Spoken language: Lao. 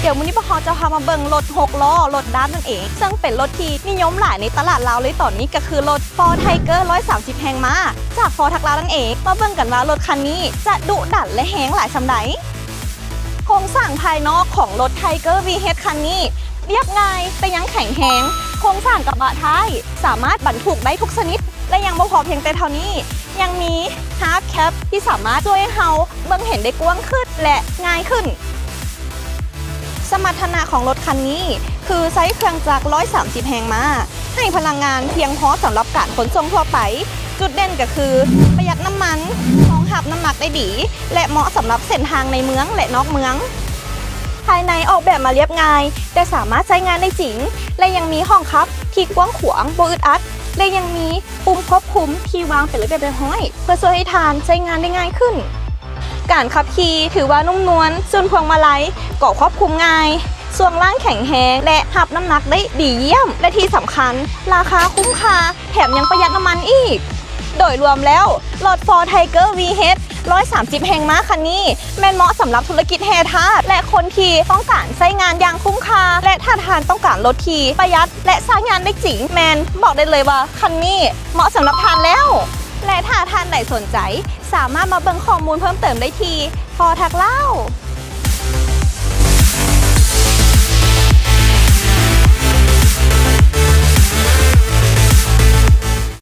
ດຽວມື້ນີ້ພວກເຮົາຈະພາມາເບິ່ງລົດຫົກລໍ້ ລົດດາບນັ້ນເອງ ເຊິ່ງເປັນລົດທີ່ນິຍົມຫຼາຍໃນຕະຫຼາດລາວເລີຍຕອນນີ້ ກໍຄືລົດ Ford Tiger ຮ້ອຍສາມສິບແຮງມ້າ ຈາກ Ford ທັກລາວນັ້ນເອງ. ມາເບິ່ງກັນວ່າລົດຄັນນີ້ຈະດຸດັນ ແລະ ແຮງຫຼາຍສ່ຳໃດ. ໂຄງສ້າງພາຍນອກຂອງລົດ Tiger ວີເອັດ ຄັນນີ້ລຽບງ່າຍ ແຕ່ຍັງແຂງແຮງ. ໂຄງສ້າງກະບະທ້າຍສາມາດບັນທຸກໄດ້ທຸກຊະນິດ ແລະ ຍັງບໍ່ພໍພຽງແຕ່ເທົ່ານີ້ ຍັງມີ Half Cab ທີ່ສາມາດຊ່ວຍໃຫ້ເຮົາເບິ່ງເຫັນໄດ້ກວ້າງຂຶ້ນ ແລະ ງ່າຍຂຶ້ນ. ສະມັດຖະນະຂອງລົດຄັນນີ້ຄືໃຊ້ເຄື່ອງຈັກ ຮ້ອຍສາມສິບແຮງມ້າ ໃຫ້ພະລັງງານພຽງພໍສຳລັບການຂົນສົ່ງທົ່ວໄປ. ຈຸດເດັ່ນກໍຄືປະຢັດນ້ຳມັນ, ຮອງຮັບນ້ຳໜັກໄດ້ດີ ແລະ ເໝາະສຳລັບເສັ້ນທາງໃນເມືອງ ແລະ ນອກເມືອງ. ພາຍໃນອອກແບບມາລຽບງ່າຍ ແຕ່ສາມາດໃຊ້ງານໄດ້ຈິງ ແລະ ຍັງມີຫ້ອງຂັບທີ່ກວ້າງຂວາງ ບໍ່ອຶດອັດ ແລະ ຍັງມີປຸ່ມຄວບຄຸມທີ່ວາງເປັນລະບຽບຮຽບຮ້ອຍ ເພື່ອຊ່ວຍໃຫ້ທ່ານໃຊ້ງານໄດ້ງ່າຍຂຶ້ນ. ການຂັບຂີ່ຖືວ່ານຸ້ມນວນ, ສ່ວນພວງມາໄລກໍຄວບຄຸມງ່າຍ, ຊ່ວງລ່າງແຂງແຮງ ແລະ ຮັບນ້ຳໜັກໄດ້ດີຢ້ຽມ ແລະ ທີ່ສຳຄັນ ລາຄາຄຸ້ມຄ່າ ແຖມຍັງປະຢັດນ້ຳມັນອີກ. ໂດຍລວມແລ້ວ, ລົດ Ford Tiger ວີເອັດ ຮ້ອຍສາມສິບແຮງມ້າຄັນນີ້ ແມ່ນເໝາະສຳລັບທຸລະກິດແຮ່ທາດ ແລະ ຄົນທີ່ຕ້ອງການໃຊ້ງານຢ່າງຄຸ້ມຄ່າ ແລະ ຖ້າທ່ານຕ້ອງການລົດທີ່ປະຢັດ ແລະ ໃຊ້ງານໄດ້ຈິງ ແມ່ນບອກໄດ້ເລີຍວ່າຄັນນີ້ເໝາະສຳລັບທ່ານແລ້ວ. ແລະ ຖ້າທ່ານໃດສົນໃຈ ສາມາດມາເບິ່ງຂໍ້ມູນເພີ່ມເຕີມໄດ້ທີ່ Ford ທັກລາວ.